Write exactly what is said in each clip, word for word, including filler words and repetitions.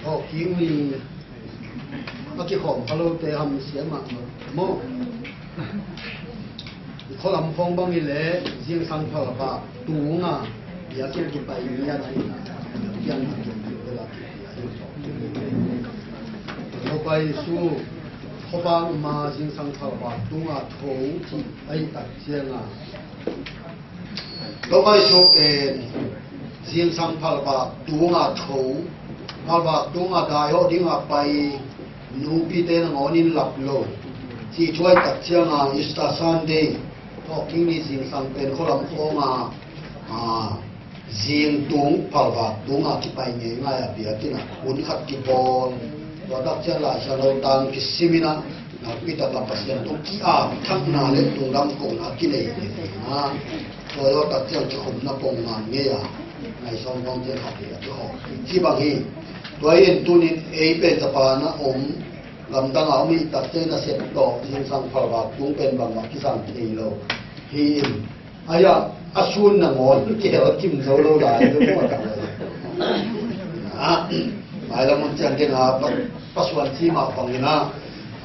Aw, kingmi a kikhawm kha lote hamsiam ah maw. I khualam khawng bang hi leh zingsang phalvak tunga biakinn kipai ni a ci. Pian a kipi bela kipi a hi. Topa Jesu khuavak ma zingsang phalvak tunga tho ci a hih tak cianga Topa Jesu pen zingsang phalvak tunga tho, phalvak tunga daihawh dinga pai, nupite nangawnin lap lo. Ci thuai tak cianga Easter Sunday, Thawhkingni zingsang pen khualam khawnga, a, zing tung phalvak tunga kipai ngeingai a biakinn ah hun khat kibawl. Tua tak ciang Laisiangtho tang kisimin ah, nakpi taka Pasian tung ki-ap thakna le lungdam kohna kinei ve ve na. Tua zawh tak ciang kikhopna pongman ngei a, ngaisawng kawng ciang khat hi a kikhawm ci bang hi. Tua hi in tunin ei pen Japan a om, gamdang a om i tak ciang nasep tawh zingsang phalvak tung pen bangmah kisam thei lo hi in. Aia, a sun nangawn kihel kim zo lo lai lo maw, a tak lai. A, mailam mun ciang ding a, pa, pasuan ci mah bangin a,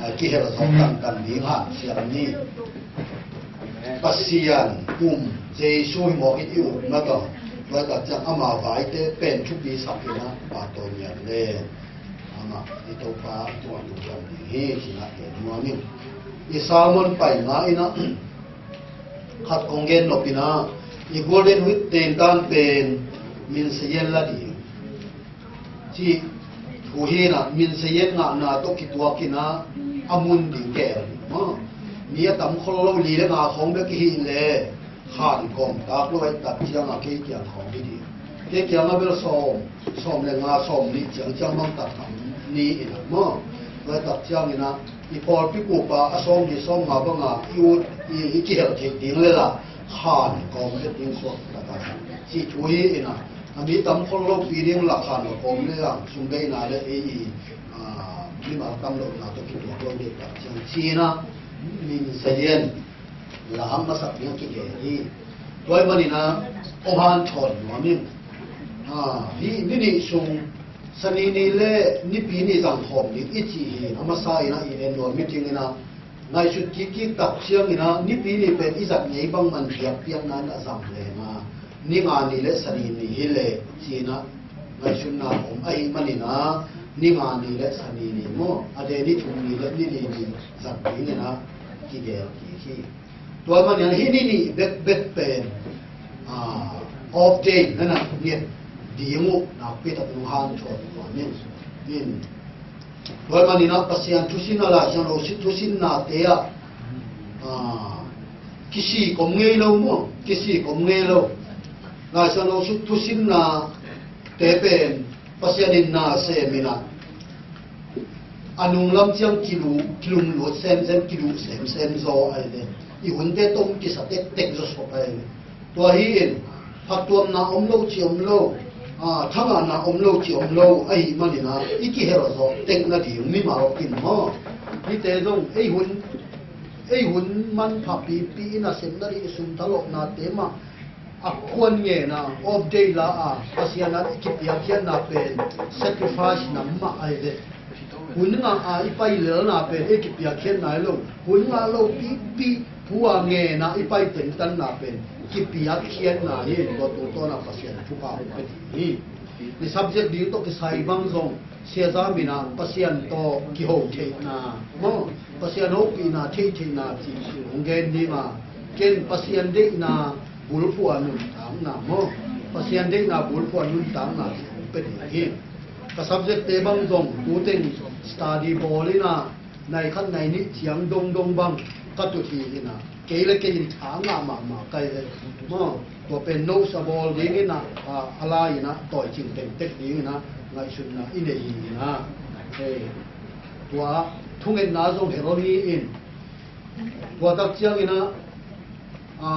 a, kihel zo tangtang ding hansiam ni. Pasian um, Jesu hi mawk in i upna tawh, tua tak ciang ama vaite pen thupi sak in a, pa tawi nian le. Ama, i Topa, tua tu kan ding hi, ci na, e, nuam in. I sermon pai nga in a, khat kong gen nop in a, i Golden Week teng tan pen, min se yen la ding. Ci, thu hi na, min se yen ngahna tawh kituak in a, a mun ding gel. Ma, mi a tam khol lo li le nga khawng bek hi le, khan kawm tak lo ai tak ciang a kei kiang khawng hi ding. Kei kiang a bel sawm, sawm le nga, sawm nih ciang ciang bang tak tam ni in a. Ma, lo ai tak ciang in a, i pawlpi kupa a sawm li sawm nga banga i ut i, i kihel theih ding le la khan kawm le ding suak taka ci thu hi in a, a mi tam khol lo pi ding la khan kawm le la sum bei na le ei i, a, mimal tam lo na tawh kituak lo ding tak ciang ci in a, min se yen la hang masak ding a kigel hi. Tua ahih manin a om hanthawn nuam in. A, hih ni nih sung Sanini le Nipi ni zang khawm ding i cih hi. A masa in a i annual meeting in a ngaihsut kikkik tak ciangin a Nipi ni pen i zat ngei bang man biakpiakna in a zang leng a, ni nga ni le Sanini hi le ci in a ngaihsutna om ahih manin a ni nga ni le Sanini maw, a de ni thum ni le ni li ni zat dingin a kigel kik hi. Tua ahih manin a hih ni nih bekbek pen, a, off day na na nget ding uh nakpi tak nung hanthawn nuam in. In. Tua ahih manin a Pasian thusinna, Laisiangtho thusinnate ah, a, kisik om ngei lo maw, kisik om ngei lo. Laisiangtho thusinnate pen Pasian in na sem in a, a nunglam ciang kilu, kilunglut semsem, kilu semsem zaw ahi ve. I hunte tawh kisa tektek zaw sawk ahi ve. Tua hi in, phattuamna om lo ci om lo, a, thangahna om lo ci om lo ahih manin a, i kihel zawh tek nading mimal in maw. Hihte zong ei hun, ei hun manpha pipi in a sem nading i sum thalawhnate mah a khuan ngen a, off day la a, Pasian a i kipiakkhiatna pen sacrifice nam mah ahi ve. Hun ngah a i pai lelna pen i kipiakkhiatna hi lo. Hun ngah lo pipi pua ngen a i pai tentanna pen kipiakkhiatna hi. Tua tungtawn a Pasian thupha hong pia ding hi. I subject ding tawh kisai bang zong Sia Za min a Pasian tawh kiho theihna maw, Pasian hopihna theihtheihna cih hong gen ding a, ken Pasian deihna bulphuh a nuntakna maw, Pasian deihna bulphuh a nuntakna cih hong pia ding hi. Ka subject te bang zong tu teng study bawl in a, nai khat nai nih ciang dongdong bang ka tut hi in a, kei le kei in tha ngah mahmah ka hi ve. Maw, tua pen notes a bawl ding in a, a, a lai in a, tawi cing tengtek ding in a, ngaihsutna i nei hi in a. Hei, tua thungetna zong hel hi in. Tua tak ciang in a, a,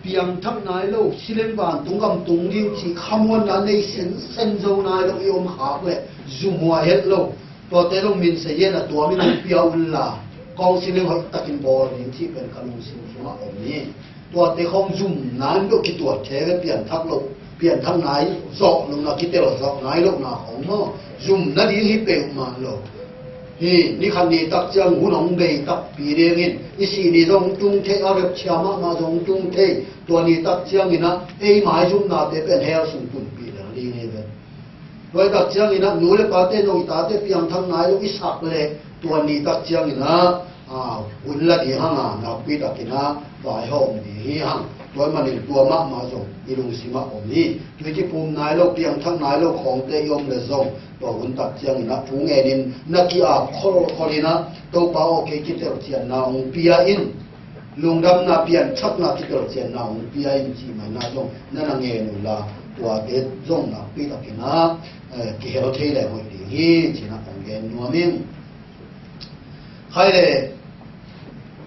piangthak nai lo, sileng vantung gam tung ding cih khamuanna nei sensen zo nai lo i om khak leh zumhuai het lo. Tuate zong min se yen a tuam in hong pia un la, counseling hoih takin bawl ding cih pen ka lungsim sungah om hi. Tuate khawng zum nai lo, kituat thei ve, pianthak lo, pianthak nai zawh lo na, kitel zawh nai lo na khawng maw. Zum nading hi peuhmah lo. Hi, ni khat ni tak ciang hun hong bei takpi dingin, i sih ni zong tung thei, a rapture mahmah zong tung thei. Tua ni tak ciangin ah, ei maizumnate pen hell sung tunpih lel ding hi ve. Tua ni tak ciangin ah, nu le pate zong i tate piangthak nai lo i sak leh, tua ni tak ciangin ah, a, hun la ding hang a, nakpi takin ah vaihawm ding hi hang. Tua ahih manin tua mahmah zong i lungsim ah om hi. Tui kiphum nai lo, piangthak nai lo khawngte i om leh zong, tua hun tak ciangin ah thu ngenin na ki-ap kholkhol in ah, Topa aw, kei kitelcianna hong pia in, lungdamna, pianthakna, kitelcianna hong pia in, cih mai in ah zong na na ngen uh la, tuate zong nakpi takin ah, eh, kihel thei leh hoih ding hi, ci-in ah hong gen nuam ing. Khai le,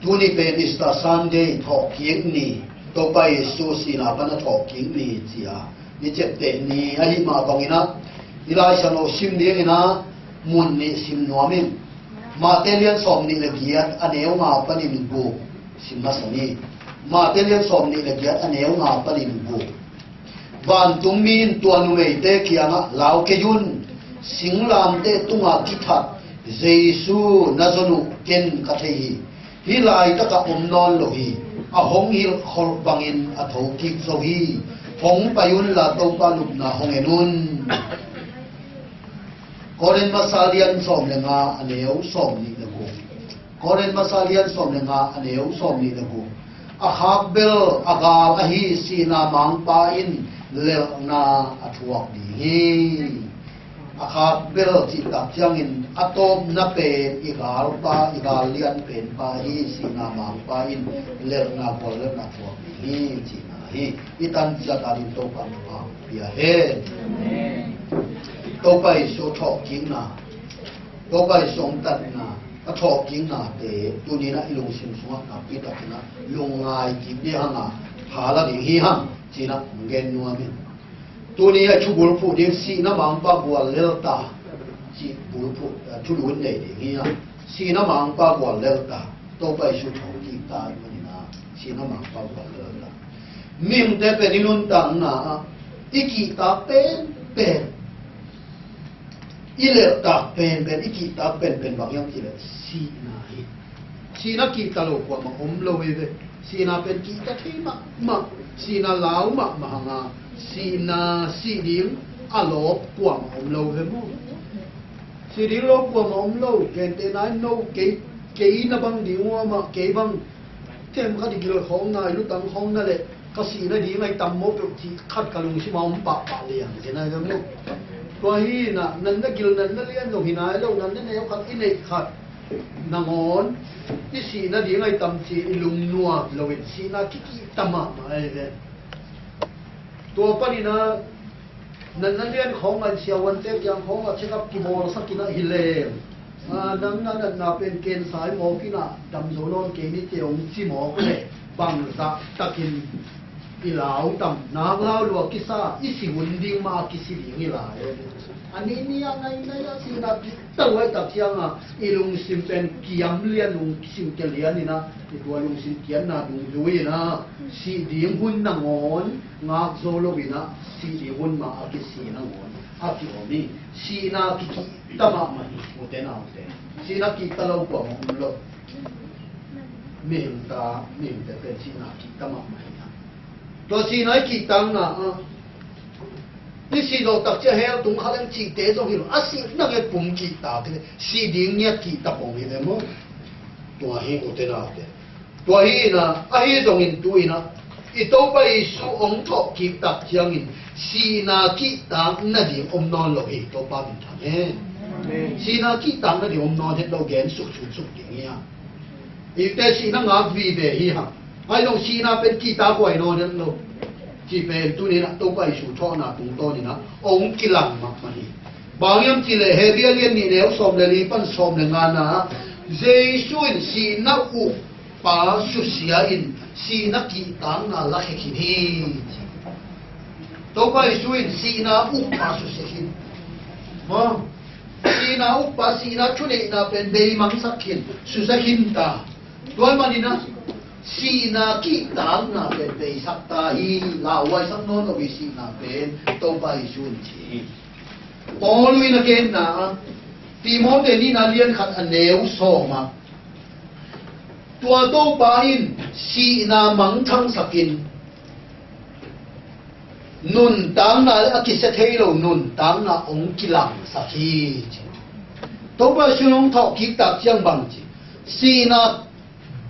tuni pen Easter Sunday, thawhkik ni, Topa Jesu sihna pan a thawhkik ni ci-a i ciapteh ni ahih mah bangin ah, i Lai Siangtho aw sim dingin ah mun nih sim nuam ing. Matthai lian sawm nih le giat, a neu nga panin guk sim masa ni. Matthai lian sawm nih le giat, a neu nga panin guk. Vantungmi in tua numeite kiangah, "Lau kei un, singlamteh tungah kithat Jesu na zon uh ken ka thei hi. Hih laitakah om nawn lo hi. A hong hilhkholh bangin a thokik zo hi. Hong pai unla Topa lupna hong en un." Korin masa lian sawm le nga, a neu sawm nih le guk. Korin masa lian sawm le nga, a neu sawm nih le guk. A khak bel a gal ahi sihna mangpa in lelhna a thuak ding hi. A khak bel cih tak ciangin a tawpna pen i galpa, i gal lian penpa hi, sihna mangpa in lelhna, guallelhna thuak ding hi, cihna hi. I tan ciat a ding Topa in thupha pia hen. Topa Jesu thawhkikna, Topa Jesu hong tatna, a thawhkiknate tuni-in ah i lungsim sungah nakpi takin ah lungngai kik ding hang a, pha la ding hi hang, ci-in ah hong gen nuam ing. Tuni-a i thu bulphuh ding, sihna mangpa guallel ta, cih bulphuh, eh, thulu in nei ding hi hang. Sihna mangpa guallel ta, Topa Jesu thawhkik ta ahih manin ah, sihna mangpa guallel ta. Mihingte pen i nuntakna ah i kihtak penpen, i lelhtak penpen, i kihtak penpen bang hiam cih leh sihna hi. Sihna kihta lo kuamah om lo hi ve. Sihna pen kihta thei mahmah, sihna lau mahmah hang a, sihna, sih ding a lawp kuamah om lo ve maw. Sih ding lawp kuamah om lo. Gentehna in no, kei, kei na bang ding uh amah, kei bang themkhat i gil khawng na, i lutang khawng na leh ka sih nading ahi tam maw peuh cih khat ka lungsim ah om pahpah liang ci na hi ve maw. Tua hi-in ah, natna gil, natna lian lo hi nai lo, natna neu khat i neih khat nangawn i sih nading ahi tam ci i lungnuam lo in, sihna kikihta mahmah ahi ve. Tua panin ah, natna lian khawng a, siavuante kiang khawng a check up kibawlsak in ah hi leng, a, nang na natna pen cancer hi mawk in ah, dam zo nawn kei ni teh, hong ci mawk leh, bangzah takin i lau tam, nak lau lua kisa, i si hun ding mah a kisi ding hi lai. A ni ni a ngai ngai a sihna kihta lo ahi tak ciang a, i lungsim pen kiam lian, lungsim kia lian in ah, i tua lungsim kiamna dungzui in ah, sih ding hun nangawn ngak zo lo in ah, sih ding hun mah a kisi nangawn a kiom hi. Sihna kikihta mahmah hi, ute naute. Sihna kihta lo kuamah om lo. Mihing ta, mihingte pen sihna kihta mahmah hi hang. Tua sihna i kihtakna ah, i sih zawh tak ciang hell tung kha leng cihte zong hi lo. A sih nang ngiat pum kihtak hi leh, sih ding ngiat kihta pong hi leh maw. Tua hi, ute naute. Tua hi-in ah, ahi zongin tu-in ah, i Topa Jesu hong thawhkik tak ciangin sihna kihtak nading om nawn lo hi, Topa min thang hen. Amen. Sihna kihtak nading om nawn het lo, gen suk, suk, suk ding hi a. Eite sihna ngak vive hi hang. Ahi zong sihna pen kihtak huai nawn het lo. Cih pen tuni-in ah Topa Jesu thawhna tungtawnin ah hong kilang mahmah hi. Bang hiam cih leh Hebru a lian nih, neu sawm le li pan sawm le nga-na ah, Jesu in sihna ukpa susia in sihna kihtakna lakhia khin hi. Topa Jesu in sihna ukpa susia khin. Maw? Sihna ukpa, sihna thuneihna pen beimangsak khin, susia khin ta. Tua ahih manin ah, sihna kihtakna pen beisak ta hi, lauhuaisak nawn lo hi sihna pen, Topa Jesu in ci hi. Paul in a genna ah, Timothy nihna lian khat a neu sawm ah, tua Topa in sihna mangthangsakin, nuntakna le a kisia thei lo nuntakna hong kilangsak hi, ci. Topa Jesu hong thawhkik tak ciang bang ci? Sihna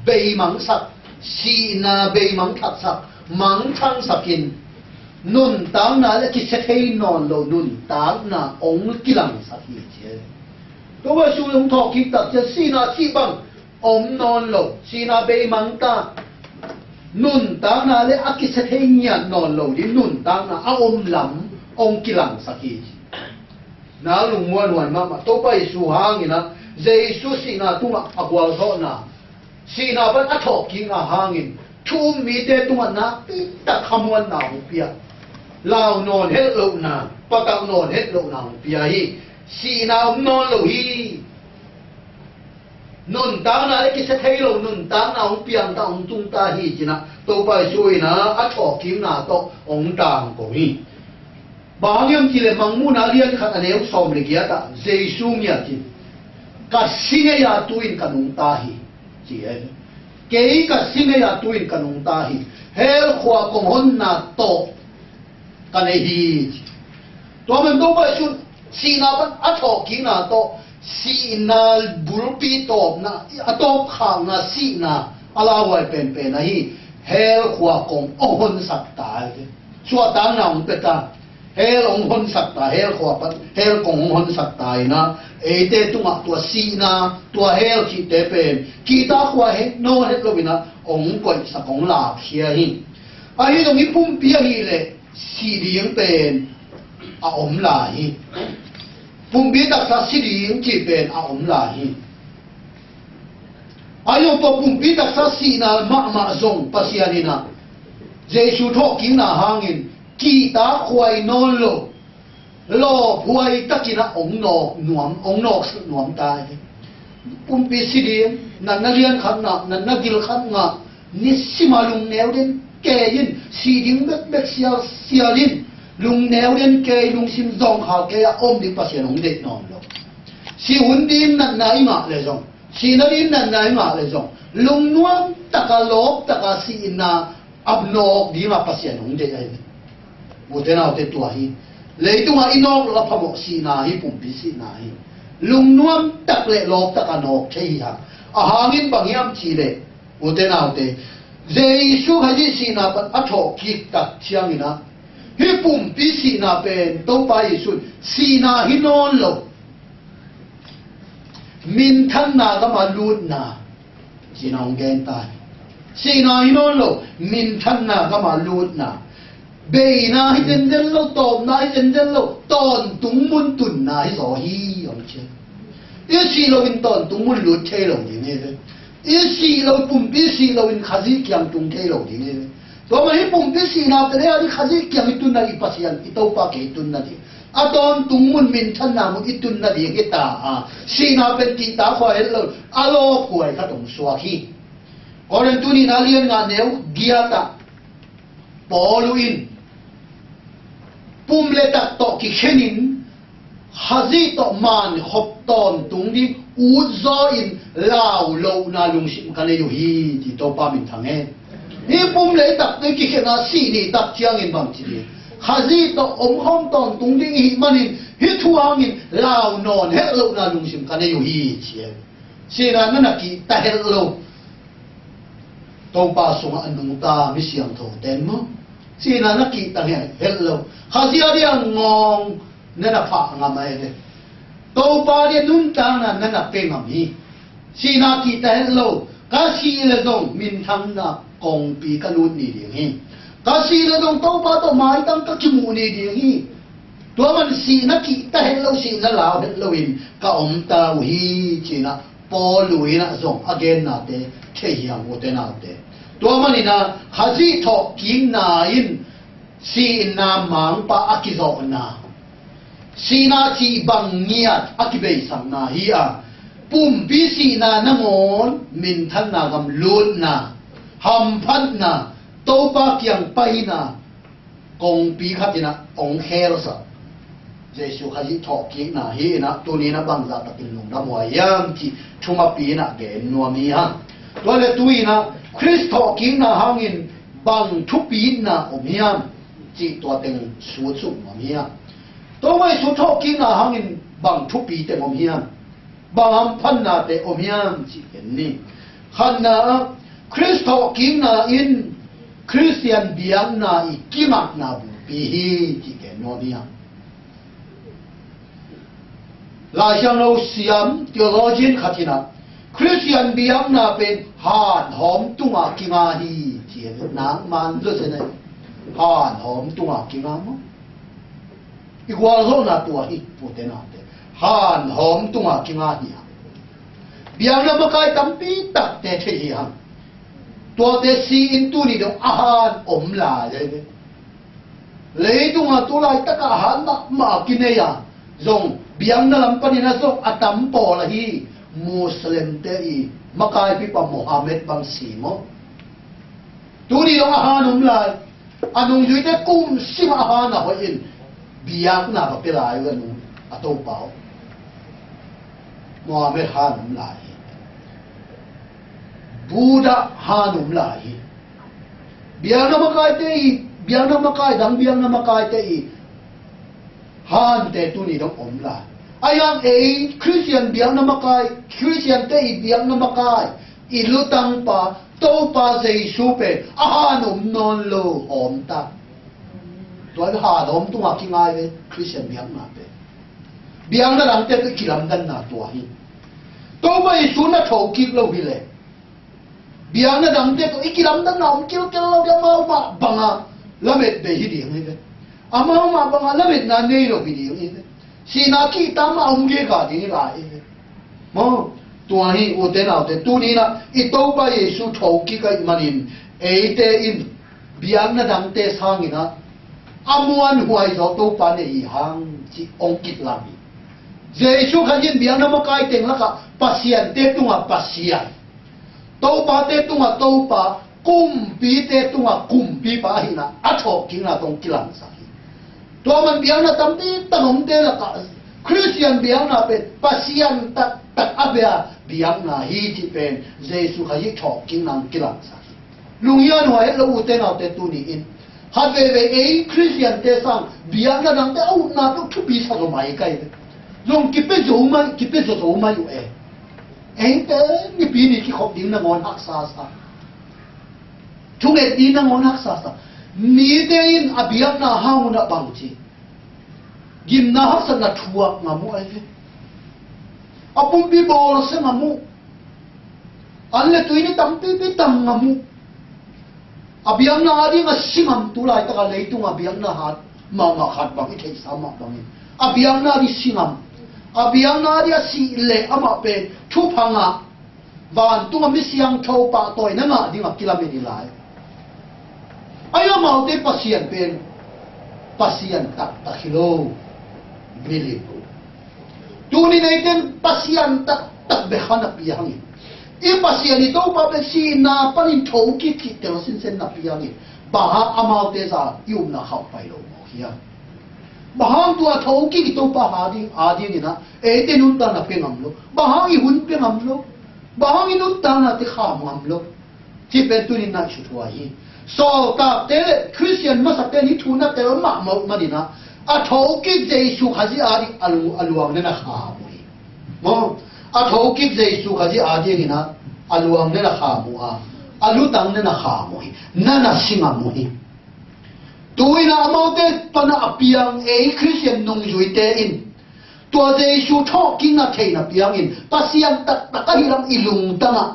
beimangsak, sihna beimangthaksak, mangthangsakin, nuntakna le a kisia thei nawn lo nuntakna hong kilangsak hi, ci. Topa Jesu hong thawhkik tak ciang sihna cih bang om nawn lo, sihna beimang ta, nuntakna le a kisia thei ngiat nawn lo ding nuntakna a om lam hong kilangsak hi. Na lungmuanhuai mahmah, Topa Jesu hangin ah, Jesu sihna tungah a gualzawhna, sihna pan a thawhkikna hangin thu um mite tungah nakpi tak khamuanna hong pia, lau nawn het lohna, patauh nawn het lohna hong pia hi. Sihna om nawn lo hi. Nuntakna le kisia thei lo nuntakna hong piang ta, hong tung ta hi, ci-in ah Topa Jesu in ah a thawhkikna tawh hong tangko hi. Bang hang hiam cih leh Mangmuhna lian khat a neu sawm le giat ah Jesu ngiat in, "Ka si ngei-a tu-in ka nungta hi," ci hi. "Kei ka si ngei-a tu-in ka nungta hi. Hell khua kong honna tawh ka nei hi," ci. Tua man Topa Jesu sihna pan a thawhkikna tawh, sihna bulpi tawpna, a tawpkhakna sihna a lauhuai penpen ahi, hell khua kong hong honsak ta hi. Suahtakna hong pia ta, hell hong honsak ta, hell khua pan, hell kong hong honsak ta hi-in ah, eite tungah tua sihna, tua hell cihte pen kihtak khua het nawn het lo-in ah hong koihsak, hong lakhia hi. Ahi zong i pumpi ahih leh si ding pen a om lai hi. Pumpi taksa si ding cih pen a om lai hi. Ahi zong tua pumpi taksa sihna mahmah zong Pasian in ah Jesu thawhkikna hangin kihtak khuai nawn lo, lawphuai takin ah hong nawk nuam, hong nawksak nuam ta hi. Pumpi si ding, natna lian khat ngah, natna gil khat ngah, nisim a lungneu den kei in, si ding bekbek sialsial in, lungneu den kei, lungsim zawngkhal kei a om ding Pasian hong deih nawn lo. Si hun ding natna i ngah leh zong, sihna ding natna i ngah leh zong, lungnuam taka, lawp taka sihna a nawk dingah Pasian hong deih ahi. Ute naute, tua hi. Leitungah i nawk loh a phamawh sihna hi, pumpi sihna hi. Lungnuam tak le lawp taka nawk thei hi hang. A hang in bang hiam cih leh, ute naute, Jesu Khazih sihna pan a thawhkik tak ciangin ah, hih pumpi sihna pen Topa Jesu in sihna hi nawn lo, minthanna gam a lutna, ci-in hong gen ta hi. Sihna hi nawn lo, minthanna gam a lutna. Beina hi zenzen lo, tawpna hi zenzen lo, tawntung mun tunna hi zaw hi, hong ci. I sih loin tawntung mun lut thei lo ding hi ve. I sih lo, pumpi sih loin Khazih kiang tung thei lo ding hi ve. Tua mah hi, pumpi sihna pen ei a ding Khazih kiang i tun nading, Pasian i Topa kiang i tun nading, a tawntung mun, minthanna mun i tun nading hi ta a, sihna pen kihtak khua het lo, a lawphuai khat hong suak hi. Korin nihna lian nga neu giat ah Paul in pum le tak tawh kikhenin, Khazih tawh mankhop tawntung ding, utzaw in lau lohna lungsim ka nei uh hi, ci. Topa minthang hen. Hih pum le tak tawh kikhen a, sih ni tak ciangin bang ci ding? Khazih tawh omkhawm tawntung ding i hih manin, hih thu hangin lau nawn het lohna lungsim ka nei uh hi, ci. Sihna na na kihta het lo, Topa sungah a nungta mi siangthote maw, sihna na kihta het lo. Khazih a dia ngawng na na phah ngam ahi ve. Topa dia nuntakna na na pia ngam hi. Sihna kihta het lo. Ka sih leh zong minthanna kongpi ka lut ni ding hi. Ka sih leh zong Topa tawh maitang ka kimuh ni ding hi. Tua man sihna kihta het lo, sihna lau het loin ka om ta uh hi, ci-in ah Paul in ah zong a gennate thei hiam, ute naute? Tua manin ah Khazih thawhkikna in sihna mangpa a kizawhna, sihna cih bang ngiat a kibeisakna hi a, pumpi sihna nangawn minthanna gam lutna, hamphatna, Topa kiang paina, kongpi khat in ah hong khelsak. Jesu Khazih thawhkikna hi inah, tuni inah bangzah takin lungdam huai hiam cih thumapi inah gen nuam hi hang. Tua le tu inah Khrist thawhkikna hangin bang thupina om hiam cih tua teng sutsuk nuam hi hang. Topa Jesu thawhkikna hangin bang thupi teng om hiam? Bang hamphatnate om hiam cih ken ni. Khatna ah, Khrist thawhkikna in Khristian biakna i kingakna bulpi hi cih ken nuam hi hang. Laisiangtho siam theologian khat in ah Khristian biakna pen han hawm tungah kinga hi ci a, nangman zaw se na, han hawm tungah kinga maw? I gualzawhna tua hi, pute nate. Han hawm tungah kinga hi a, biakna makai tampi takte thei hi hang. Tuate si in tuni dong a han om lai le ve. Leitungah tu laitakah a han mahmah a kinei a, zong biakna lam panin a zong a tam pawl ahi Muslimte i makaipipa Mohammed bang si maw? Tuni dong a han om lai. A nungzuite kum sim a han a hoih in biakna va pia lai uh a nung a topa uh. Mohammed han om lai hi. Buddha han om lai hi. Biakna makaite i, biakna makai dang biakna makaite i hante tuni dong om lai. A yang ei Khristian biakna makai, Khristiante i biakna makai, i lutangpa Topa Jesu pen a han om nawn lo hawm ta. Tua han hawm tungah kingai ve Khristian biakna pen. Biakna dangte pen kilamdanna tua hi. Topa Jesu na thokik lo hi le biakna dangte tawh i kilamdanna om kilkel lo hi. Amau mah banga lamet bei hi ding hi ve. Amau mah banga lametna nei lo hi ding hi ve. Sihna kihta mah om gega ding hi lai hi ve. Maw, tua hi ute naute tuni inah i Topa Jesu thokik ahih manin eite in biakna dangte sanginah a muanhuai zaw Topa nei hi hang cih hong kitlam hi. Jesu Khazih in biakna makai teng lakah Pasiante tungah Pasian, Topate tungah Topa, kumpite tungah kumpipa ahihna a thawhkikna tawh hong kilangsak hi. Tua man biakna tampi tak omte lakah Khristian biakna pen Pasian taktak a bia biakna hi cih pen Jesu Khazih thawhkikna hong kilangsak hi. Lunghian huai het lo ute naute tuni in khat veivei ei Khristiante sang biakna dangte a upna tuk thupi sa zo mai kai ve. Zong kipia zo mai, kipia zo zo mai uh e. Eite nipi ni kikhop ding nangawn haksa sa. Thunget ding nangawn haksa sa. Mite in a biakna hang unah bang ci. Gimna haksatna thuak ngam uh ai ve. A pumpi bawlsia ngam uh. An le tui ni tampipi tam ngam uh. A biakna a ding a si ngam tu laitaka leitunga biakna hat mahmah khat bang i theihsa mah bangin a biakna a ding si ngam. A biakna a ding a sih leh amah pen thupha ngah vantunga mi siangtho pahtawina ngah dingah kilamen hi lai. Ai amaute Pasian pen Pasian taktak hi lo. Milim. Tuni neiten Pasian taktak bek kha napi hangin i Pasian i Topa pen sihna panin thokik kik tel sinsen napi hangin bang hang amaute za i upna khauh pai lo mawk hiam? Bang hang tua thokik i Topa a ding a dinginah eite nuntakna pia ngam lo? Bang hang i hun pia ngam lo? Bang hang i nuntaknate kham ngam lo? Ci pen tunin ngaihsut huai hi. Sawltakte le Khristian masakte nih thu na tel mahmah uh maninah a thokik Jesu Khazih a ding a lu-, a luang nena kham uh hi. Maw, a thokik Jesu Khazih a dinginah a luang nena kham uh a, a lutang nena kham uh hi. Nana si ngam uh hi. Tuinah amaute pana a piang ei Khristian nungzuite in tua Jesu thawhkikna theihna piangin Pasian taktak ahi lam i lungtangah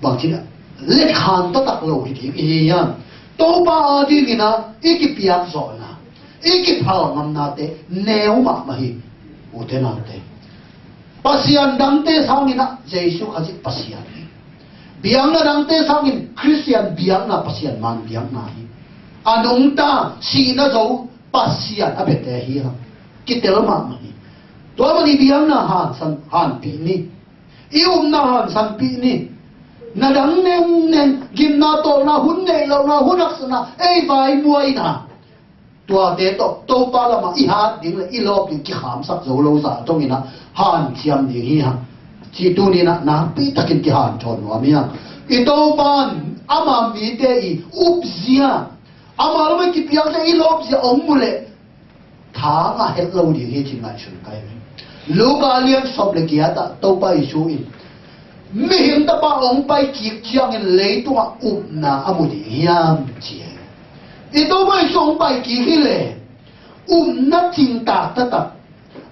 bangci leh letkhan taktak lo hi ding i hi hiam? Topa a dinginah i kipiak zawhna, i kiphal ngamnate neu mahmah hi. Ute naute, Pasian dangte sanginah Jesu Khazih Pasian hi. Biakna dangte sangin Khristian biakna Pasian man biakna hi. A nungta sihna zo Pasian a biate hi hang. Kitel mahmah hi. Tua mani biakna hansan hanpih ni. I upna hansanpih ni. Na dang nengneng, gimna tawlna, hun neih lohna, hun haksatna ei vaimuaina Tuate tawh Topa lamah i hat ding le i lawp ding kikhamsak zo lo zah dongin ah hanciam ding hi hang. Cih tuni-in ah nakpi takin kihanthawn nuam hi hang. I Topa in ama mite i upzia, ama lamah kipiakte i lawpzia hong mu leh thangah het lo ding hi ci ngaihsun ka hi. Luka lian sawm le giat ah Topa Jesu in mihing tapa hong pai kik ciangin leitungah upna a mu ding hiam ci hi. I Topa Jesu hong pai kik hi leh upna cingtak taktak,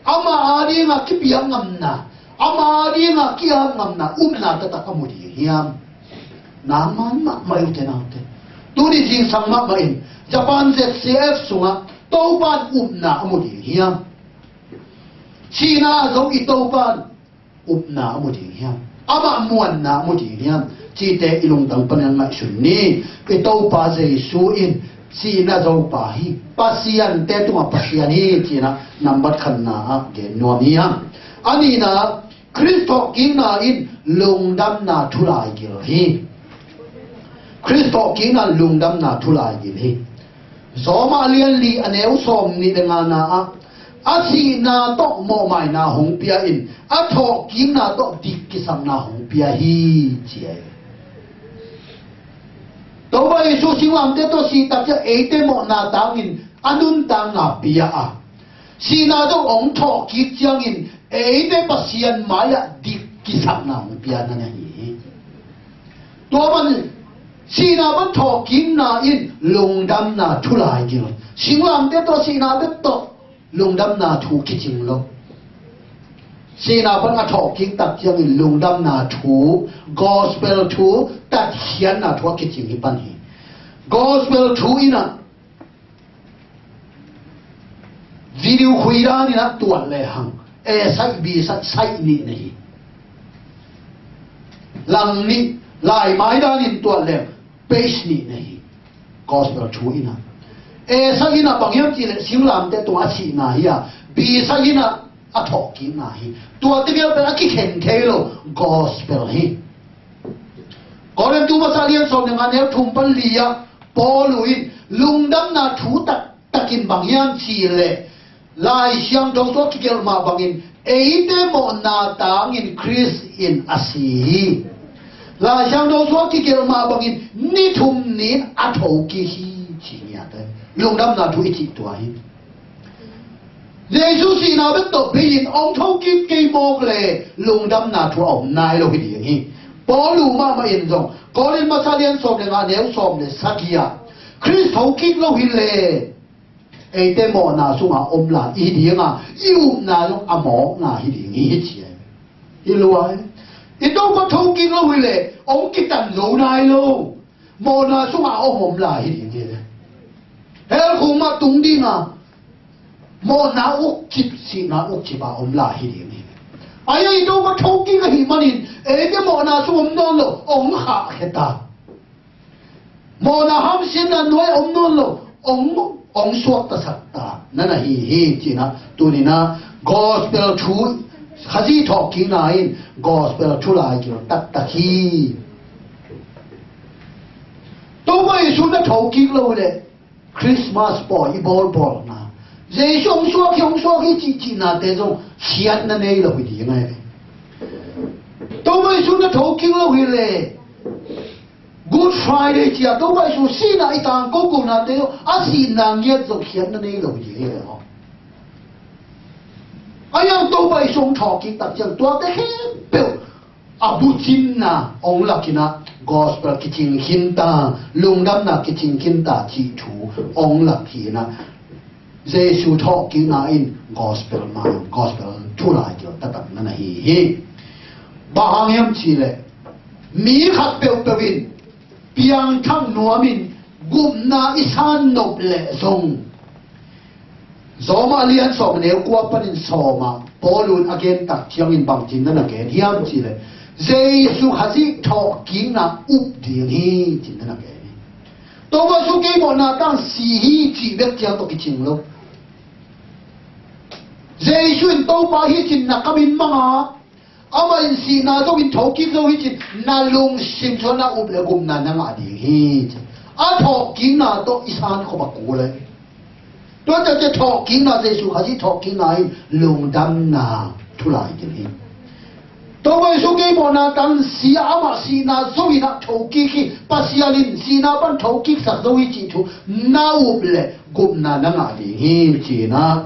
ama adingah kipiak ngamna, ama adingah ki-ap ngamna upna taktak a mu ding hiam? Nangman mahmah hi ute naute. Tuni zingsang mahmah in Japan Z C F sungah Topa in upna a mu ding hiam? Sihna a zo i Topa in upna a mu ding hiam? Amah muanna a mu ding hiam? Cihte i lungtang panin ngaihsun ni. I Topa Jesu in sihna zopa hi, pasiante tungah Pasian hi ci-in ah nambat khatna ah gen nuam hi hang. A nihna, Khrist thawhkikna in lungdamna thu laigil hi. Khrist thawhkikna in lungdamna thu laigil hi. Rom a lian li a neu sawm nih le ngana ah a sihna tawh mawhmaina hong pia in a thawhkikna tawh dik kisakna hong pia hi ci hi. Topa Jesu singlamteh tawh sih tak ciang eite mawhna tangin a nuntakna pia a, sihna tawh hong thawhkik ciangin eite Pasian mai-ah dik kisakna hong pia na hi hi. Tua man sihna pan thawhkikna in lungdamna thu laigil. Singlamteh tawh sihna bek tawh lungdamna thu kicing lo. Sihna pan a thawhkik tak ciangin lungdamna thu, gospel thu, tatkhiatna thu a kicing hi pan hi. Gospel thu in ah video khui danin ah tuat lehang A site, B site, site nih na hi. Lang nih, laimai danin tuat lehang page nih na hi. Gospel thu in ah A site in ah bang hiam cih leh singlamteh tungah a sihna hi a, B site in ah a thawhkikna hi. Tuate vial pen a kikhen thei lo gospel hi. Korintu masa lian sawm le nga neu thum pan li ah Paul in lungdamna thu taktakin bang hiam cih leh Lai Siangtho sungah kigelh mah bangin eite mawhna tangin Khrist in a si hi. Lai Siangtho sungah kigelh mah bangin ni thum ni-in a thokik hi ci ngiat hi. Lungdamna thu i cih tua hi. Jesu sihna bek tawh bei-in hong thokik kei mawk leh lungdamna thu a om nai lo hi ding hi. Paul mahmah in zong Korin masa lian sawm le nga neu sawm le sagih ah Khrist thokik lo hi leh eite mawhna sungah om lai i hi ding a, i upna zong a mawkna hi ding hi ci hi. Hi lua hi. I Topa thokik lo hi leh hong kitan zo nai lo. Mawhna sungah a om lai hi ding hi. Hell khum ah tung ding a, mawhna ukcip, sihna ukcip a om lai hi ding hi. Ahi a i Topa thokik ahih manin eite mawhna sung om nawn lo, hong khahkhia ta. Mawhna hamsiatna nuai om nawn lo, hong, hong suaktasak ta na na hi hi ci-in ah tuni-in ah gospel thu, Khazih thawhkikna in gospel thu laigil taktak hi. Topa Jesu na thokik lo leh Christmas pawi i bawlbawlna, Jesu hong suak hi, hong suak hi cihcihnate zong khiatna nei lo hi ding ahi. Topa Jesu na thokik lo hi leh Good Friday ci-a Topa Jesu sihna i tangko konate zong a sihna ngiat zong khiatna nei lo hi ding ahi. Ahi hang Topa Jesu hong thawhkik tak ciang tuate khempeuh a bucimna hong lakin ah gospel kicing khin ta, lungdamna kicing khin ta cih thu hong lak hi-in ah Jesu thawhkikna in gospel ma, gospel thu laigil taktak na na hi hi. Bang hang hiam cih leh mi khat peuhpeuh in piangthak nuamin gupna i san nop leh zong Rom a lian sawm a neu kua panin sawm ah Paul in a gen tak ciangin bangci-in na na gen hiam cih leh Jesu Khazih thawhkikna up ding hi ci-in na na gen hi. Topa Jesu kei mawhna tang si hi cih bek ciang tawh kicing lo. Jesu in Topa hi ci-in na kamin mang a, amah in sihna zongin thokik zo hi ci-in na lungsim sungah na up leh gupna na ngah ding hi ci. A thawhkikna tawh i san khop a kul hi. Tua ciang thawhkikna, Jesu Khazih thawhkikna in lungdamna thu lai ding hi. Topa Jesu kei mawhna tang si a, amah sihna zongin ah thokik hi. Pasian in sihna pan thokiksak zo hi cih thu na up leh gupna na ngah ding hi, ci-in ah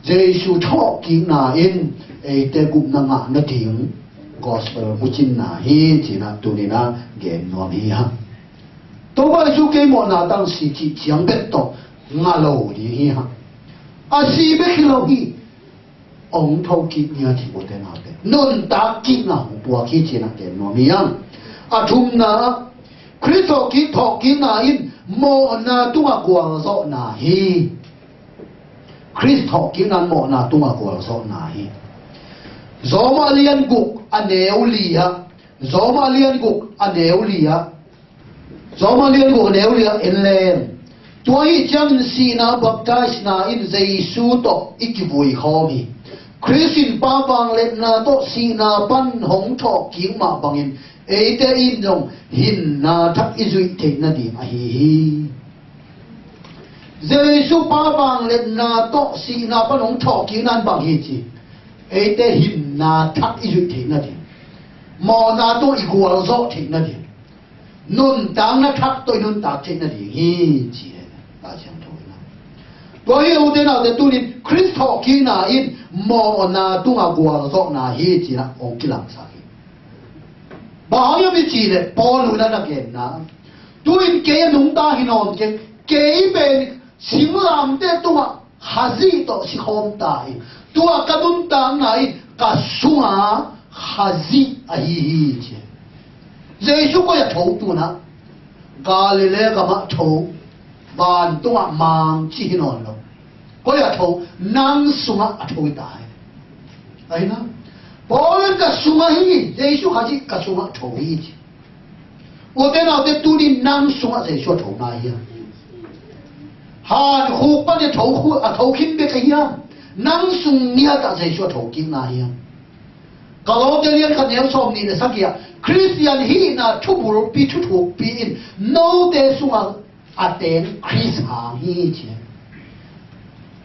Jesu thawhkikna in eite gupna ngah nading gospel mucinna hi, ci-in ah tuni-in ah gen nuam hi hang. Topa Jesu kei mawhna tang si cih ciang bek tawh ngah lo ding hi hang. A si bek hi lo hi. Hong thokik ngiat hi, ute naute. Nuntak kikna hong puak hi, ci-in ah gen nuam hi hang. A thumna, Khrist thawhkik, thawhkikna in mawhna tungah gualzawhna hi. Khrist thawhkikna in mawhna tungah gualzawhna hi. Rom a lian guk a neu li ah, Rom a lian guk a neu li ah, Rom a lian guk a neu li ah en leng, tua ahih ciangin sihna baptisena in Jesu tawh i kivui khawm hi. Khrist in Pa vangliatna tawh sihna pan hong thawhkik mah bangin eite in zong hinna thak i zuih theih nading ahi hi. Jesu Pa vangliatna tawh sihna pan hong thawhkikna in bang hi ci? Eite hinna thak i zuih theih nading, mawhna tawh i gualzawh theih nading, nuntakna thak tawh i nuntak theih nading hi, ci hi. Lai Siangtho in ah. Tua hi, ute naute, tunin Khrist thawhkikna in mawhna tungah gualzawhna hi, ci-in ah hong kilangsak hi. Bang hang hiam i cih leh Paul in ah na genna, tu-in kei a nungta hi nawn keng, kei pen singlamteh tungah Khazih tawh si khawm ta hi. Tua ka nuntakna in ka sungah Khazih ahi hi, ci. Jesu koi ah tho tu-in ah? Galilee gamah tho, vantungah mang cih hi nawn lo. Koi ah tho? Nang sungah a tho hi ta hi. Ahi na, Paul in ka sungah hi, Jesu Khazih ka sungah tho hi, ci. Ute naute, tunin nang sungah Jesu a tho nai hiam? Hankhuk pan a tho khu-, a tho khin bek ahi hiam? Nang sung ngiat ah Jesu a tho kik nai hiam? Kolose lian khat neu sawmnih le sagih ah, Khristian hihna thubulpi, thuthukpi in note sungah a ten Khrist hang hi, ci.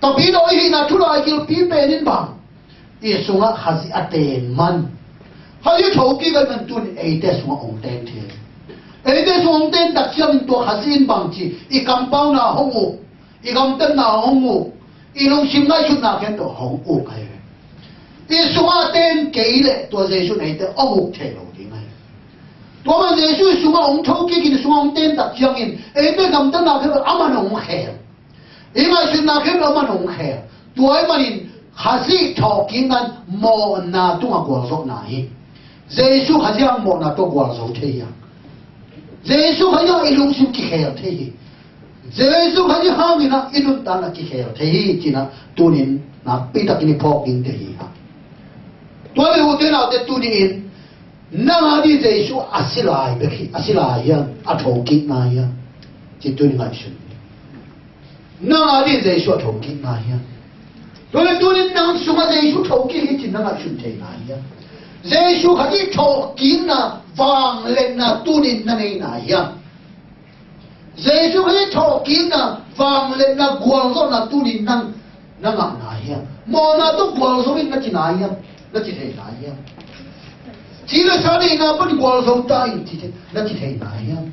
Tapidaw i hihna thulaigilpi pen in bang? I sungah Khazih a ten man. Khazih thokik ahih man tunin eite sungah hong ten thei. Eite sungah hong ten tak ciangin tua Khazih in bang ci? I kampauna hong uk, i gamtatna hong uk, i lungsim ngaihsutna khempeuh hong uk ahi hi. I sungah ten kei leh tua Jesu in eite hong uk thei lo ding ahi hi. Tua man Jesu i sungah hong thokik in, i sungah hong ten tak ciangin eite gamtatna khempeuh aman hong khel, i ngaihsutna khempeuh aman hong khel. Tua ahih manin Khazih thawhkikna in mawhna tungah gualzawhna hi. Jesu Khazih hang mawhna tawh gualzo thei hiam? Jesu Khazih hang i lungsim kikhel thei hi. Jesu Khazih hangin ah i nuntakna kikhel thei hi, ci-in ah tunin nakpi takin i phawk ding te hi hang. Tua leh ute naute, tuni-in nang a ding Jesu a si lai bek hi, a si lai hiam, a thokik nai hiam, ci tunin ngaihsun. Nang a ding Jesu a thokik nai hiam? Tua leh tunin nang sungah Jesu thokik hi ci-in na ngaihsun thei nai hiam? Jesu Khazih thawhkikna, vangliatna tunin na nei nai hiam? Jesu Khazih thawhkikna, vangliatna, gualzawhna tunin nang na ngah nai hiam? Mawhna tawh gualzo ing na ci nai hiam? Na ci thei nai hiam? Ci le sa neihna pan gualzo ta ing ci, na ci thei nai hiam?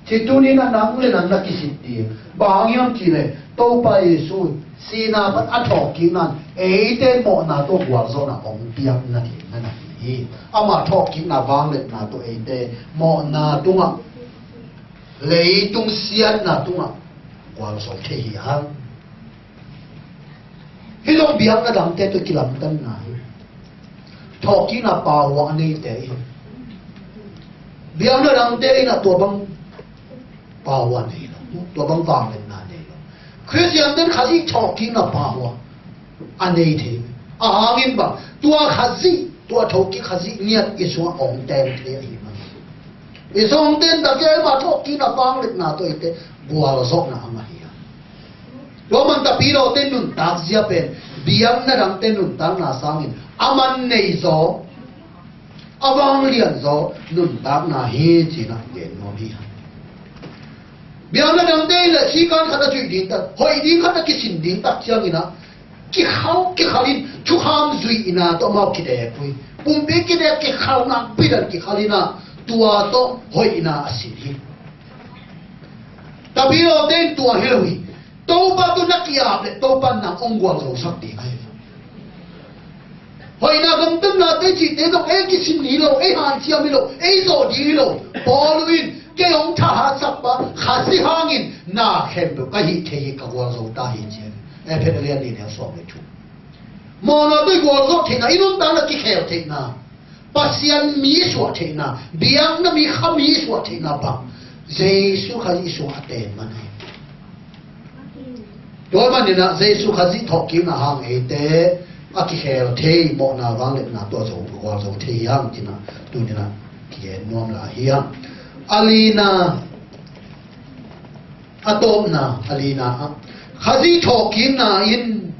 Ci tunin ah nang le nang na kisit ding. Bang hang hiam cih leh Topa Jesu sihna pan a thawhkikna in eite mawhna tawh gualzawhna hong piak nading na hi hi. Amah thawhkikna, vangliatna tawh eite mawhna tungah, leitung siatna tungah gualzo thei hi hang. Hih zong biakna dangte tawh kilamdanna hi. Thawhkikna power a neite in, biakna dangte in ah tua bang power nei lo, tua bang vangliatna nei lo. Khristian ten Khazih thawhkikna power a nei thei. A hangin bang, tua Khazih, tua thokik Khazih ngiat i sungah hong ten thei ahih man, i sungah hong ten tak ciang amah thawhkikna, vangliatna tawh eite gualzawhna a ngah hi hang. Tua man Tapidawte nuntak zia pen biakna dangte nuntakna sangin a man nei zaw, a vanglian zaw nuntakna hi, ci-in ah gen nuam hi hang. Biakna dangte in le sikan khat a zuih ding tak, hoih ding khat a kisin ding tak ciangin ah, kikhal, kikhalin thukham zuihna tawh amau kidek uh hi. Pumpi kidek kikhal nakpi dan kikhalin ah, tua tawh hoihna a sin hi. Tapi lawte in tua hi lo hi. Topa tawh na ki-ap le Topa in nang hong gualzosak ding ahi. Hoihna gamtatnate cihte zong ei kisin hi lo, ei hanciam hi lo, ei zawh ding hi lo. Paul in, kei hong thahatsak pa Khazih hangin na khempeuh ka hih thei hi, ka gualzo ta hi, ci hi. Efesa lian nih neu sawm le thum. Mawhna tawh i gualzawh theihna, i nuntakna kikhel theihna, Pasian mi suah theihna, biakna mi, kha mi suah theihna bang Jesu Khazih sungah a ten man hi. Tua ahih manin ah Jesu Khazih thawhkikna hang eite a kikhel thei, mawhna vangliatna tawh zo, gualzo thei hi hang, ci-in ah tuni-in ah kigen nuam lai hi hang. A lina, a tawpna, a lina ah, Khazih thawhkikna in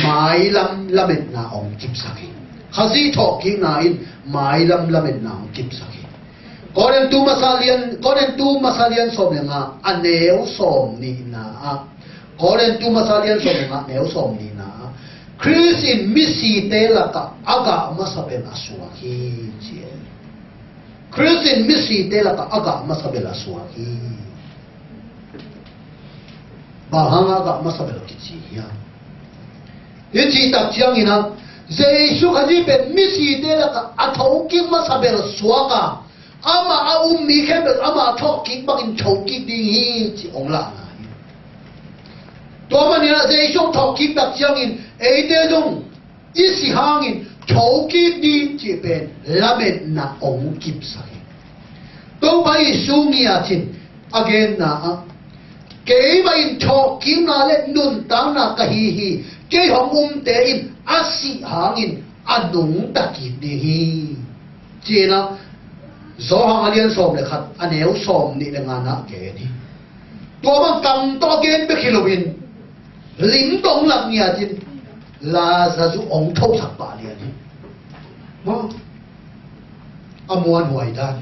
mailam lametna hong kipsak hi. Khazih thawhkikna in mailam lametna hong kipsak hi. Korintu masa lian, Korintu masa lian sawm le nga, a neu sawm nihna ah. Korintu masa lian sawm le nga, neu sawm nihna ah, Khrist in misite lakah a gah masa bel a suak hi, ci hi. Khrist in misite lakah a gah masa bel a suak hi. Bang hang a gah masa bel a kici hiam? Hih cih tak ciangin ah, Jesu Khazih pen misite lakah a thokik masa bel suak a, amah a um mi khempeuh amah thawhkik bangin thokik ding hi, ci hong lahna hi. Tua manin ah Jesu thawhkik tak ciangin eite zong i si hangin thokik ding cih pen lametna hong kipsak hi. Topa Jesu ngiat in a genna ah, keimah in thawhkikna le nuntakna ka hi hi. Kei hong umte in a sih hangin a nungta kik ding hi, ci-in ah Johan a lian sawm le khat, a neu sawm nih le nga-na gen hi. Tua bang kam tawh gen bek hi loin, lim tawh hong lak ngiat in Lazarus hong thosak pah lian hi. Maw, a muanhuai dan.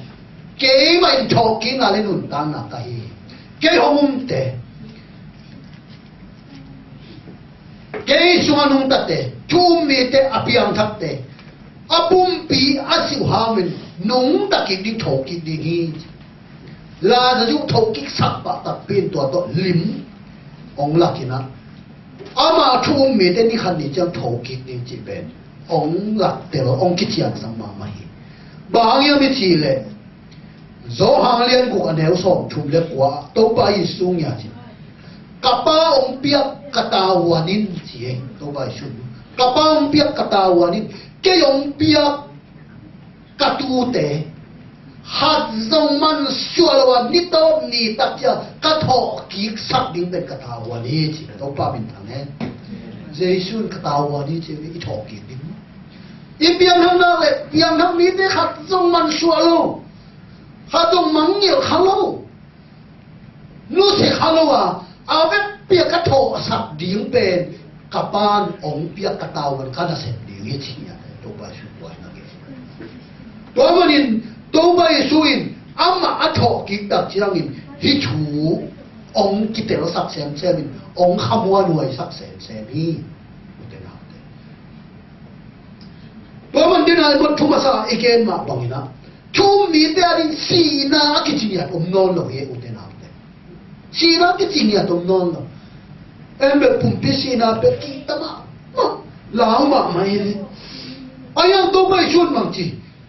Keimah in thawhkikna le nuntakna ka hi. Kei hong umte, kei sungah nungtate, thu um mite, a piangthakte, a pumpi a sih uh hangin nungta kik ding, thokik ding hi. Lazarus thokik sak pah takpi in tua tawh lim hong lak in ah, amah thu um mite ni khat ni ciang thokik ding cih pen hong lak tel, hong kiciangsak mahmah hi. Bang hang hiam i cih leh, Johan lian guk a neu sawm thum le kua ah Topa Jesu ngiat in, ka Pa hong piak ka tavuan in, ci hi. Topa Jesu, ka Pa hong piak ka tavuan in, kei hong piak ka tuute khat zong mansuah lo a, ni tawp ni tak ciang ka thawhkiksak ding pen ka tavuan hi, ci. Topa minthang hen. Jesu in ka tavuan hi, ci, i thawhkik ding. I pianthak nak le pianthak mite khat zong mansuah lo, khat zong mangngilh kha lo, nusia kha lo a, a vekpi a ka thawhsak ding pen ka Pa'n hong piak ka tavuan ka nasep ding hi, ci hi. Topa Jesu tua hi na ke. Tua manin Topa Jesu in amah a thawhkik tak ciangin hih thu hong kitelsak semsem in, hong khamuanhuaisak semsem hi. Ute naute, tua man dena i mot thu masa i gen mah bangin ah, thu um mite adingin sihna a kici ngiat om nawn lo hi, ute naute. Sihna a kici ngiat om nawn lo. Em bek pumpi sihna bek kihta mahmah, lau mahmah hi. A hiang Topa Jesu in bang ci,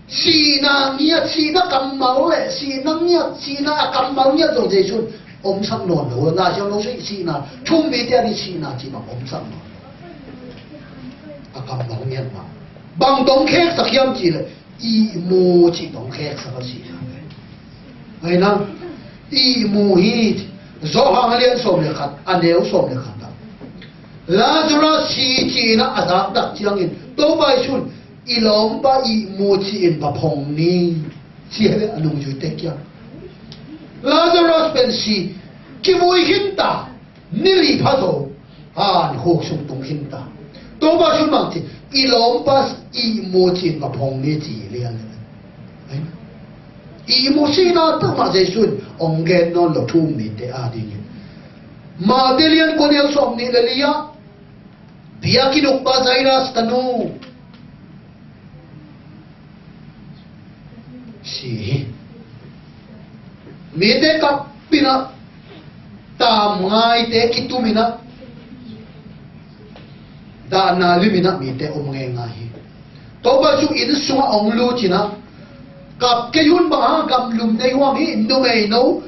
sihna ngiat, sihna kammal le sihna ngiat, sihna a kammal ngiat zong Jesu in omsak nawn lo. Lai Siangtho sih, sihna, thu um mite adingin sihna cih bang omsak nawn lo. A kammal ngiat mah. Bang tawh hong kheksak hiam cih leh, ihmu cih tawh hong kheksak a, sihna pen. Ahi na, ihmu hi. Johan a lian sawm le khat, a neu sawm le khat ah, Lazarus si ci-in ah a zak tak ciangin Topa Jesu in, i lawmpa ihmu ci-in va phong ni, ci hi ve a nungzuite kiang. Lazarus pen si, kivui khinta, ni li pha zo, a, ni khuk sung tung khinta. Topa Jesu in bang ci, i lawmpa ihmu ci-in va phong ni, ci lian. Ahi na, Ihmu sihna peuhmah Jesu in hong gen nawn lo thu um mite adingin. Matthai lian kua neu sawm nih le li ah, biakinn ukpa Jairus tanu si hi. Mite kap in ah, tamngaite kitum in ah, dahna lim in ah mite om ngeingai hi. Topa Jesu inn sungah hong lut in ah, kap kei un, bang hang, gamlum nei huam hi, numeino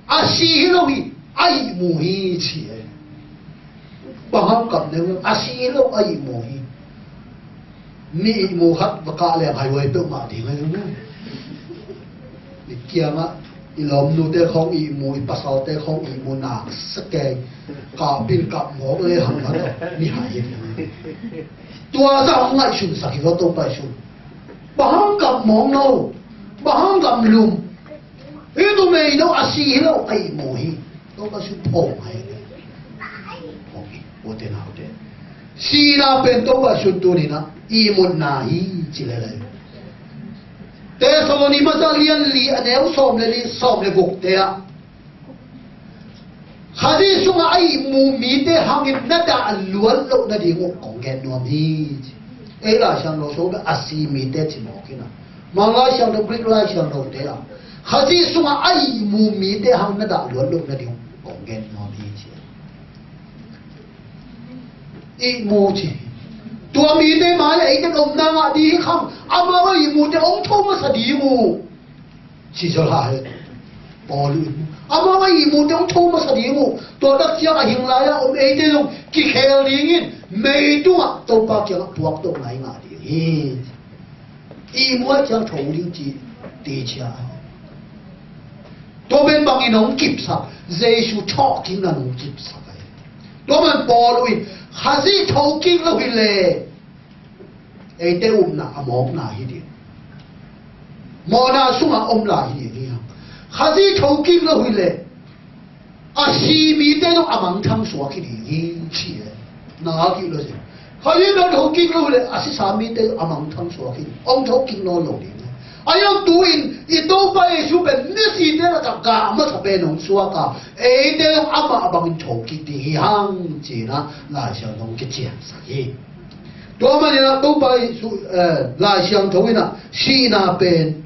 a si hi lo hi, a ihmu hi, ci e. Bang hang kap nei huam, a si hi lo, a ihmu hi. Mi ihmu khat va kah leng haihuai peuhmah ding ahi zong. I kiangah i lawmnute khawng ihmu, i pasalte khawng ihmu, nak sa kei. Kap in kap mawk le hang khat mi hai hi. Tua zah hong ngaihsunsak hi zaw Topa Jesu. Bang hang kap mawk no, bang hang gamlum. Hih numeino a si hi lo, a ihmu hi. Topa Jesu phawk hi. Phawk hi, ute naute. Sihna pen Topa Jesu tuni-in ah ihmutna hi ci lel hi. Thesalonika masa lian li a neu sawm le li, sawm le guk te ah, Khazih sungah a ihmu mite hangin na dah luat loh nading uh kong gen nuam hi, ci. Ei Lai Siangtho sung ah a si mite ci mawk hi na. Mang Lai Siangtho, Greek Lai Siangtho te ah, Khazih sungah a ihmu mite hang na dah luat loh nading uh kong gen nuam hi, ci. Ihmu ci. Tua mite mai-ah eite omna ngah ding hi khang, amau a ihmute hong tho masa ding uh. Ci zaw lai. Paul in amau a ihmute hong tho masa ding uh. Tua tak ciang a hing lai-a om eite zong kikhel dingin mei tungah Topa kiangah puak to ngai ngah ding hi. Ihmu a ciang tho ding ci, ti cia. Tua pen bangin hong kipsak, Jesu thawhkikna hong kipsak ahi. Tua man Paul in Khazih thokik lo hi leh eite upna a mawkna hi ding. Mawhna sungah om lai hi ding hi hang. Khazih thokik lo hi leh a si mite zong a mangthang suak hi ding hi, ci e. Na kik lo zen. Khazih thokik lo hi leh a sisa mite zong a mangthang suak hi ding. Hong thokik nawn lo ding. A hiang tu-in i Topa Jesu pen misite lakah gah masa pen hong suak a, eite zong amah bangin thokik ding hi hang, ci-in ah Lai Siangtho hong kiciansak hi. Tua manin ah Topa Jesu, eh, Lai Siangtho in ah sihna pen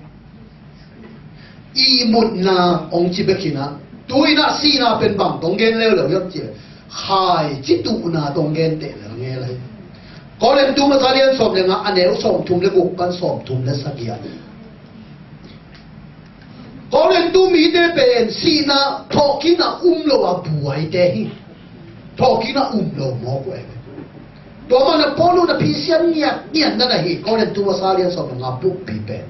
ihmutna hong ci bek hi na. Tu-in ah sihna pen bang tawh hong gen leuleu hiam cih leh, khaici tuhna tawh hong gen tehlel ngel hi. Korintu masa lian sawm le nga, a neu sawmthum le guk pan sawmthum le sagih ah, Korintu mite pen sihna, thawhkikna um lo a buaite hi. Thawhkikna um lo mawk uh e. Tua manin Paul in a phisian ngiatngiat na na hi, Korintu masa lian sawm le nga buppi pen.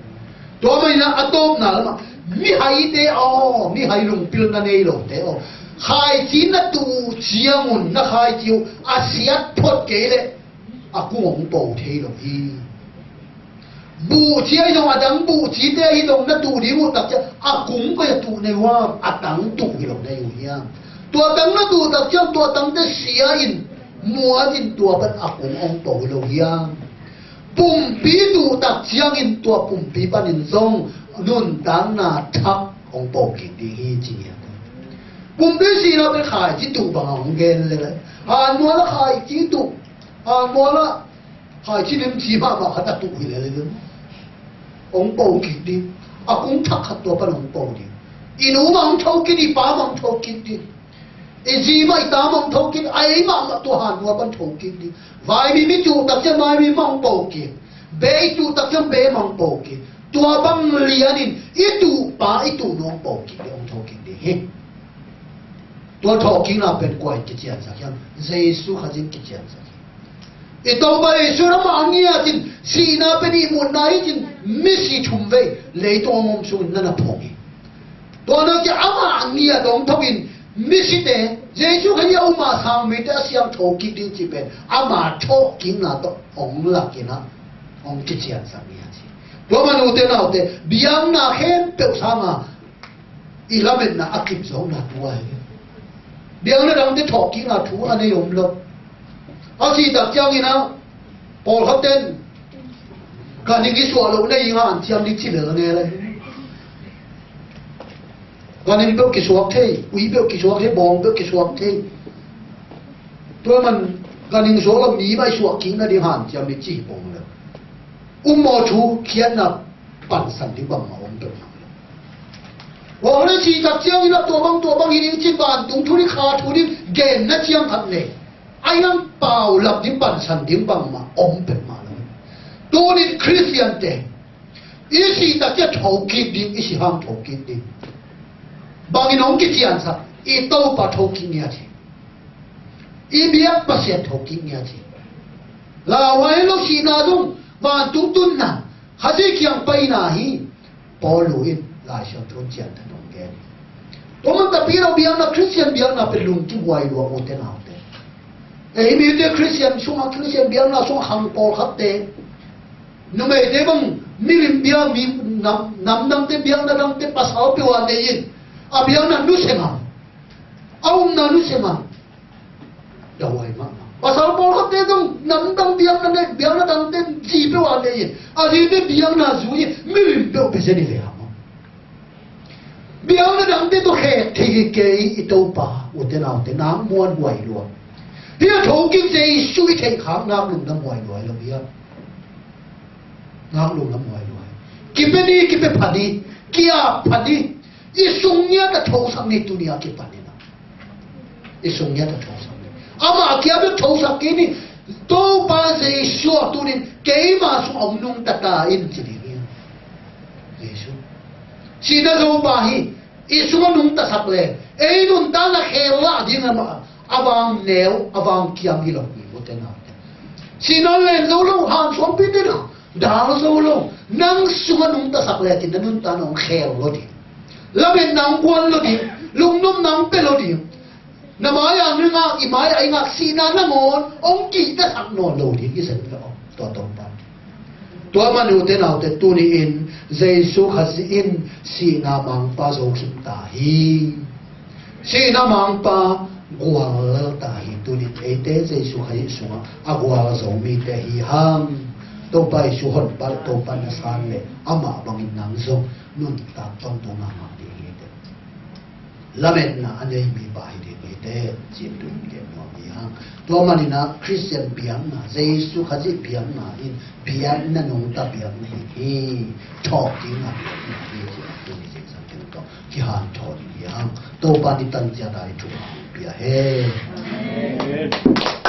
Tua manin a tawpna lamah, mihaite aw, mihai lungpilna nei lote aw, khaici na tuh ciangun na khaici uh a siat phot kei leh a kung hong po thei lo hi. Buhci ahi zong, a dang buhcite ahi zong na tuh ding uh tak ciang a kung koi a tuh na hi uh hiam, a tang tuh hi lo na hi uh hiam? Tua tang na tuh tak ciang tua tangte sia in, muan in, tua pan a kung hong po hi lo hiam? Pumpi tuh tak ciangin tua pumpi panin zong nuntakna thak hong po kik ding hi, ci hi. Pumpi sihna pen khaici tuh bangah hong gen lel a, hanmual ah khaici tuh, hanmual ah khaici limci mahmah khat a tuh hi lel a, hong po kik ding. A kung thak khat tua pan hong po ding. I nu mah hong thokik ding, i pa mah hong thokik ding. I zi mah i ta mah hong thokik ding, a ei mahmah tua hanmual pan thokik ding. Vaimim i tuh tak ciang vaimim mah hong po kik. Beh i tuh tak ciang beh mah hong po kik. Tua bang lianin i tuh pa, i tuh nu hong po kik ding, hong thokik ding hi. Tua thawhkikna pen kua in kiciansak hiam? Jesu Khazih in kiciansak hi. I Topa Jesu in amah a ngiat in, sihna pen ihmutna hi ci-in misi thum vei leitung a om sungin na na phong hi. Tua nak ciang amah a ngiat hong thawh in misite, Jesu Khazih a um a sang mite a siangtho kik ding cih pen ama thawhkikna tawh hong lak in ah hong kiciansak hi a ci. Tua man ute naute, biakna khempeuh sanga i lametna a kip zawkna tua hi. Biakna dangte thawhkikna thu a nei om lo. A cih tak ciangin ah pawlkhatten ka ning i suah loh na hi ing a, hanciam ding ci lel ngel hi. Ganhing peuh kisuak thei, ui peuh kisuak thei, bawng peuh kisuak thei. Tua man ganhing suak lo mi mah i suak kik nading hanciam ni ci hi pong lo. Um maw, thu khiatna pansan ding bangmah om peuhmah lo. Bawng le cih tak ciangin a tua bang tua bang hi ding cin vantung thu ding kha thu ding genna ciang khat nei. A hiang paulap ding pansan ding bangmah om peuhmah lo. Tunin Khristiante i sih tak ciang thokik ding, i sih hang thokik ding. Bangin hong kiciansak, i Topa thokik ngiat hi. I biak Pasian thokik ngiat hi. Lauhuai lo sihna zong vantung tunna, Khazih kiang paina hi. Paulu in Lai Siangtho cian tha nong gen. Tua man tapi lo biakna, Khristian biakna pen lungkim huai lua ute naute. Ei mite Khristian sungah, Khristian biakna sungah khang pawlkhatte, numeite bang milim biak, mi nam, nam dangte biakna dangte pasal peuh a nei in, a biakna nusia ngam, a umna nusia ngam. Dawai mahmah. Pasal pawlkhatte zong namdang biakna nei, biakna dangte zi peuh a nei in, a zite biakna zui in, milim peuh pia zen hi ve hang. Biakna dangte tawh khek thei hi kei i Topa, ute naute, nak muan huai lua. Hi a thokik Jesu i theih khak nak lungdam huai lua lo hi a. Nak lungdam huai lua hi. Kipia ni, kipia pha ni, ki-ap pha ni. I sung ngiat a thosak ni, tuni a kipan in a. I sung ngiat a thosak ni. Amah a kiap a thosak kei ni. Topa Jesu a tunin keima sung a hong nungta ta in ci ding hi. Jesu. Sihna zo pa hi. I sung a nungtasak le ei nuntakna khel lah ding amah a vang neu, a vang kiam hi lo hi, ute naute. Sihna len zo lo, han suampite dal zo lo. Nang sung a nungtasak le cin na nuntakna hong khel lo ding. Lametna hong guan lo ding. Lungnopna hong pia lo ding. Na mai-ah i ngak, i mai-ah i ngak, sihna nangawn hong kihtasak nawn lo ding hi zen ve aw. Tua Topa. Tua man ute naute, tuni in Jesu Khazih in sihna mangpa zo khin ta hi. Sihna mangpa gual ta hi. Tuni in eite Jesu Khazih sungah a gual zo mite hi hang. Topa Jesu honpa le Topa na san le amah bangin nang zong nuntak tongtong mahmah ding hi te. Lametna a nei mipa hi ding hi te, cin tun gen nuam hi hang. Tua manin ah Khristian biakna, Jesu Khazih biakna in biakna nungta biakna hi hi. Thawh ding a biakna hi, cin tun hi, cin san tun tawh kihanthawn hi hang. Topa ni tan ciat a i thu hang pia hen. Amen.